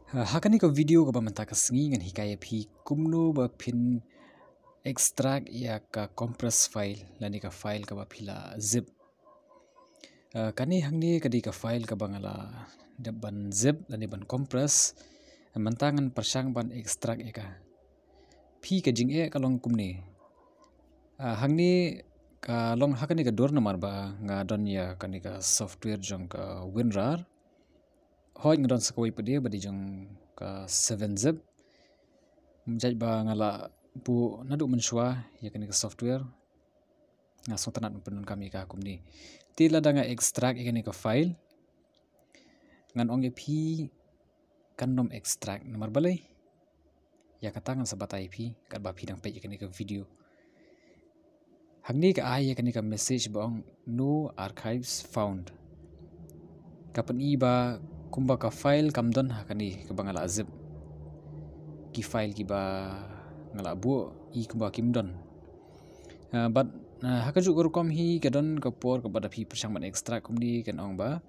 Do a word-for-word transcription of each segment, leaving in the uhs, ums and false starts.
Ha, ha kane ka video kaba mynta ka sngi ngan hikai ïa phi kumno ba phin extract ïa ka compress file lane ka file kaba phi la zip. Uh, kane hangne ka dei ka file kaba nga la dep ban zip lane ban compress. Mynta ngan pyrshang ban extract ïa ka. Phi ka jingeh ka long kumne. Uh, hangne ka long ha kane ka dur namar ba nga don ïa kane ka software jong ka WinRAR. Hooid nga don sa kawei pat de ba dei jong ka seven zip. Jait ba nga la buh naduh mynshuwa ïa kane ka software. Nga sngewtynnat ban pyndonkam ïa ka kumne. Te lada nga extract ïa kane ka file, ngan ong ïa phi kan nym extract namar balei. Ïa kata ngan sa batai ïa phi katba phi dang peit ïa kane ka video. Hangne ka ai ïa kane ka message ba ong no archives found. Ka pyni ba kumba ka file kam don ha kane kaba nga la zip. Ki file kiba nga la buh i kumba kim don. Uh, but uh, ha kajuh ka rukom hi ka don ka por kaba da phi pyrshang ban extract kumne kan ong ba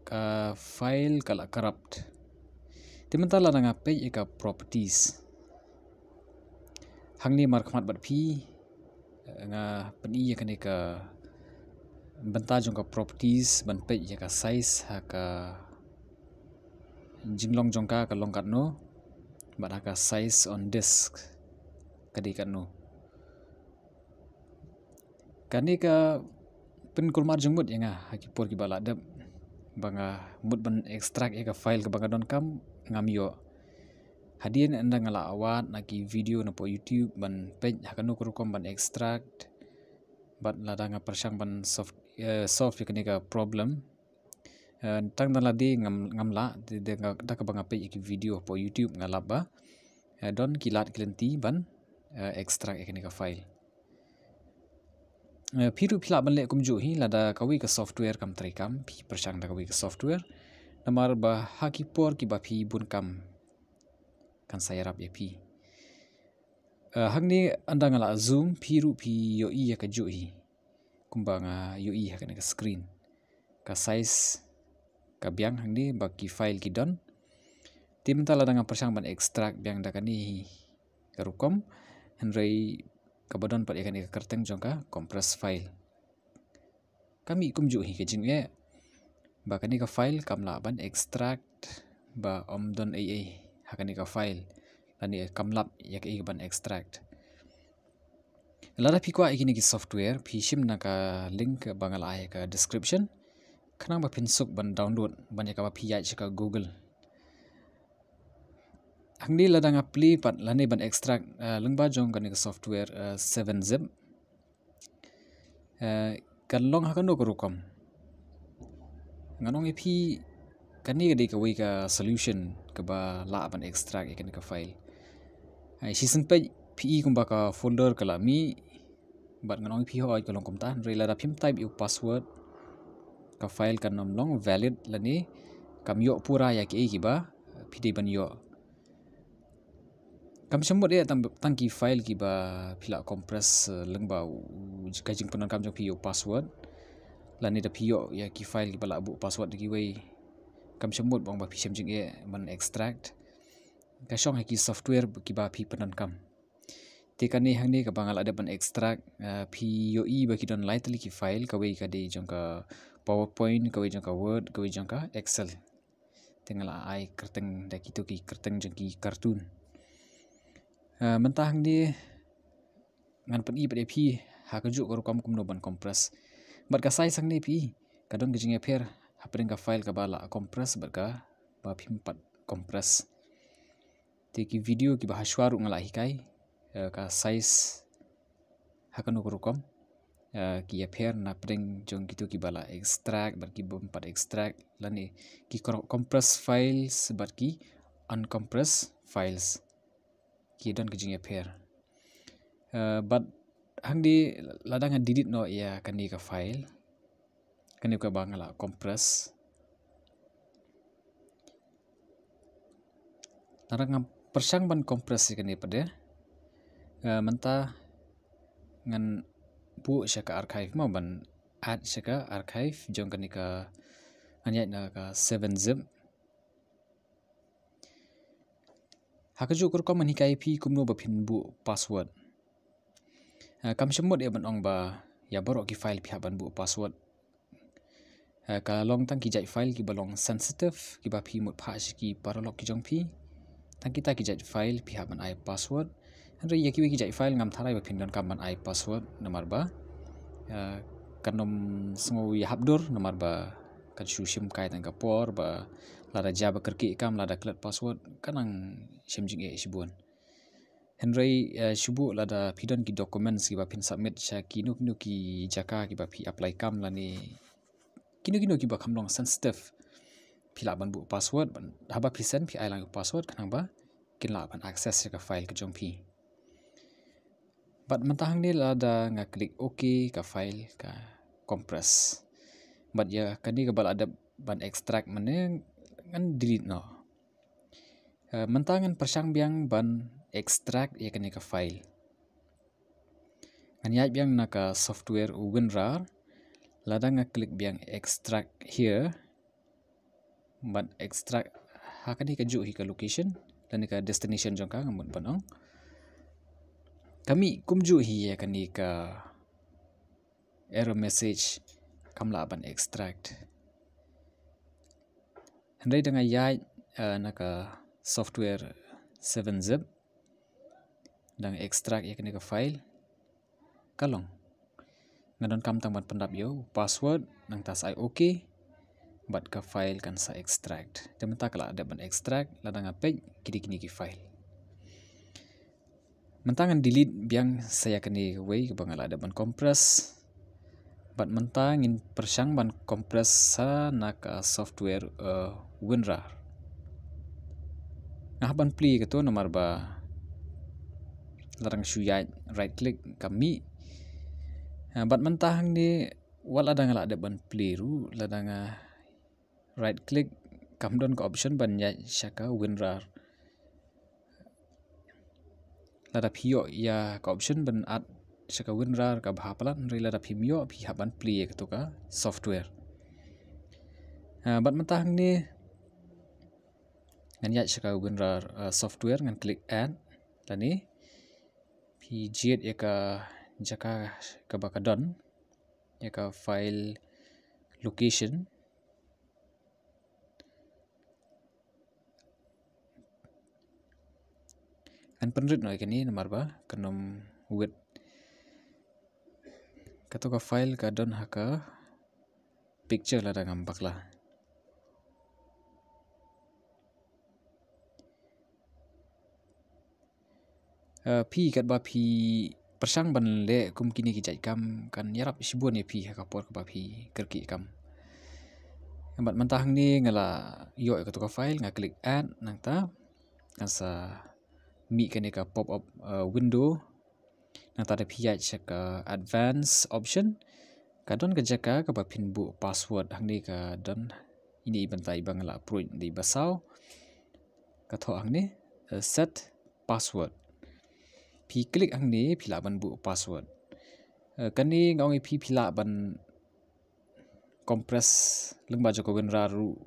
ka file ka la corrupt. Te mynta lada nga peit ïa ka properties. Hangne markhmat bad phi, eh, nga pyni ïa kane ka bynta jong ka properties ban peit ïa ka size ha ka jinglong jong ka ka long katno bad ha ka size on disk ka dei katno. Kane ka pynkulmar jingmut ïa nga ha ki por kiba la dep ba nga mut ban extract ïa ka file kaba nga donkam ngam ïoh. Hadien ynda nga la wad na ki video na po YouTube ban peit ha kano ka rukom ban extract bad lada nga pyrshang ban solve, eh, solve ïa kane ka problem. Eh, tang da lade ngam ngam lah da kaba nga peit ïa ki video po YouTube nga lap ba eh, don ki lad ki lynti ban eh, extract ïa kane ka file. Eh, phi ruh phi lah ban leh kumjuh hi lada kawei ka software kam treikam phi pyrshang da kawei ka software. Namar ba ha ki por kiba phi bun kam kan sa ïarap ïa phi. Eh, hangne ynda nga la zoom phi ruh phi ïohi ïa kajuh hi. Kumba nga ïohi ha kane ka screen. Ka size ka biang hangne ba ki file ki don. Te mynta lada nga pyrshang ban extract biang da kane hi ka rukom. Hynrei kaba don pat ïa kane ka kyrteng jong ka compress file. Ka mih kumjuh hi ka jingeh ba kane ka file kam lah ban extract ba ym don ei ei ha kane ka file. Lane kam lap ïa kaei ban extract. Lada phi kwah ïa kine ki software phi shim na ka link ba nga la ai ha ka description. Khnang ba phin suk ban download ban ïa kaba phi ïaid sha ka Google. Hangne lada nga plie pat lane ban extract eh, lyngba jong kane ka software eh, seven zip. Eh, kan long ha kano ka rukom. Ngan ong ïa phi kane ka dei kawei ka solution kaba lah ban extract ïa kane ka file. Ai shisien peit phi i kumba ka folder ka la mih bad ngan ong ïa phi hooid ka long kumta hynrei lada phim type ïa u password ka file kan ym long valid lane kam ïoh pura ïa kiei kiba phi dei ban ïoh. Kam shym mut eh tang, tang ki file kiba phi la compress eh, lyngba u, u, ka jingpyndonkam jong phi ïa u password. Lane da phi ïoh ïa ki file kiba la buh password da kiwei. Kam shym mut ba ong ba phi shem jingeh ban extract. Ka shong ha ki software kiba phi pyndonkam. Te kane hangne kaba nga la dep ban extract eh, phi ïohi ba ki don lai tylli ki file kawei ka dei jong ka PowerPoint, kawei jong ka Word, kawei jong ka Excel. Te nga la ai kyrteng da kito ki kyrteng jong ki cartoon. Eh, mynta hangne ngan pyni pat ïa phi ha kajuh ka rukom kumno ban compress. Bad ka size hangne phi ka don ka jingïapher hapdeng ka file kaba la compress bad kaba phim pat compress. Te ki video kiba hashwa ruh nga la hikai eh, ka size ha kano ka rukom. Eh, ki ïapher na pdeng jong kito kiba la extract bad ki bym pat extract lane ki compressed files bad ki uncompressed files. Ki don ka jingïapher. Eh, bad hangne lada nga delete noh ïa kane ka file. Kane kaba nga la compress. Lada nga pyrshang ban compress ïa kane pat de. Eh, mynta ngan buh sha ka archive mo, ban add sha ka archive jong kane ka, ngan ïaid na ka seven zip. Ha kajuh ka rukom ngan hikai ïa phi kumno ba phin buh password. Ah, kam shym mut ïa ban ong ba ïa baroh ki file phi hap ban buh password. Ah, ka long tang ki jait file kiba long sensitive, kiba phi mut phah sha ki paralok ki jong phi. Tang kita ki jait file phi hap ban ai password. Hynrei ïa kiwei ki jait file ngam tharai ba phin donkam ban ai password, namar ba, ah, kan ym sngew ïahap dur, namar ba kan shu shim kai tang ka por ba lada jia ba kyrkieh kam, lada klet password, kan nang shim jingeh shibun. Hynrei, eh, shu buh lada phi don ki documents kiba phin submit sha kino kino ki jaka kiba phi apply kam lane kino kino kiba kham long sensitive, phi lah ban buh password, ban, haba phi send phi ai lang password khnang ba kin lah ban access sha ka file ka jong phi. Bad mynta hangne lada nga click OK, ka file ka compress. Bad ïa kane kaba la dep ban extract mynne ngan delete noh. Eh, mynta ngan pyrshang biang ban extract ïa kane ka file. Ngan ïaid biang na ka software u WinRAR. Lada nga click biang extract here, bad extract ha kane kajuh hi ka location lane ka destination jong ka, nga mut ban ong. Ka mih kumjuh hi ïa kane ka error message, kam lah ban extract. Hynrei da nga ïaid, eh, na ka software seven zip, da nga extract ïa kane ka file, ka long. Nga donkam tang ban pyndap ïa u password, nangta sa ai OK, bad ka file kan sa extract. Te mynta ka la dep ban extract, lada nga peit kine kine ki file. Mynta ngan delete biang sa ïa kane kawei kaba nga la dep ban compress. Bad mynta ngin pyrshang ban compress sa na ka software, eh, WinRAR. Nga hap ban plie kato namar ba lada nga shu ïaid right click ka mih. Eh, bad mynta hangne wat lada nga la dep ban plie ruh, lada nga right click, kam don ka option ban ïaid sha ka WinRAR. Lada phi ïoh ïa ka option ban add sha ka WinRAR ka bha palat, hynrei lada phim ïoh phi hap ban plie ïa kato ka software. Ah, bad mynta hangne ngan ïaid sha ka WinRAR, ah, software, ngan click add. Lane phi jied ïa ka jaka kaba ka don, ïa ka file location. Ngan pynrit noh ïa kane namar ba kan ym wit. Kato ka file ka don ha ka picture lada ngam bakla. Eh, phi katba phi pyrshang ban leh kum kine ki jait kam kan ïarap shibun ïa phi ha ka por kaba phi kyrkieh kam. Bad mynta hangne nga la ïoh ïa kato ka file, nga click add, nangta kan sa mih kane ka pop up, eh, window. Nangta da phi ïaid sha ka advanced option, ka don ka jaka kaba phin buh password. Hangne ka don ine i bynta iba nga la approach da iba saw. Ka thoh hangne, eh, set password. Phi click hangne phi lah ban buh password. Eh, kane nga ong ïa phi, phi lah ban compress lyngba jong ka WinRAR ruh,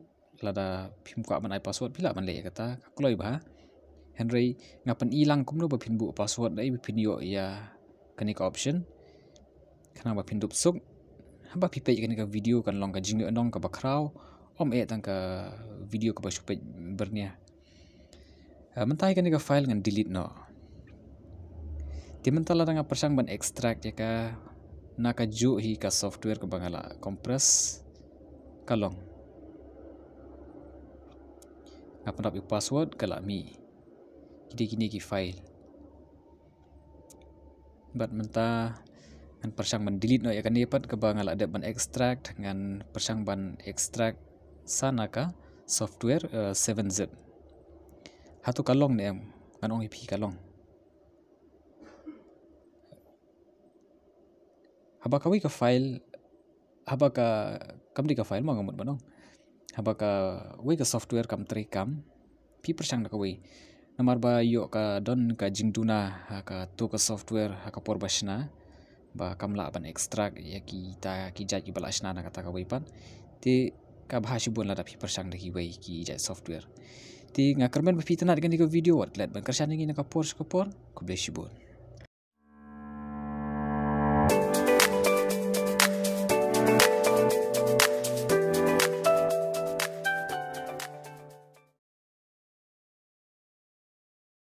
lada phim kwah ban ai password phi lah ban leh ïa kata, ka kloi bha. Hynrei nga pyni lang kumno ba phin buh password da iba phin ïoh ïa kane ka option. Khnang ba phin dup suk. Haba phi peit kane ka video kan long ka jingïohnong kaba khraw, ym eh tang ka video kaba shu peit byrnia. Ah, mynta ïa kane ka file ngan delete noh. Te mynta lada nga pyrshang ban extract ïa ka na kajuh hi ka software kaba nga la compress, ka long. Nga pyndap ïa u password ka la mih. Kine kine ki file. Bad mynta ngan pyrshang ban delete noh ïa kane pat kaba nga la dep ban extract, ngan pyrshang ban extract sa na ka software, eh, seven zip. Hato ka long ne em? Ngan ong ïa phi ka long. Haba kawei ka file, haba ka, kam dei ka file mo, nga mut ban ong. Haba kawei ka software kam trei kam, phi pyrshang da kawei. Namar ba ïoh ka don ka jingduna ha kato ka software ha ka por ba shna. ba kam lah ban extract ïa kita ki jait kiba la shna na kata kawei pat. Te ka bha shibun lada phi pyrshang da kiwei ki jait software. Te nga kyrmen ba phi itynnad ïa kane ka video, wat klet ban kyrshan ïa ngi na ka por sha ka por. Khublei shibun.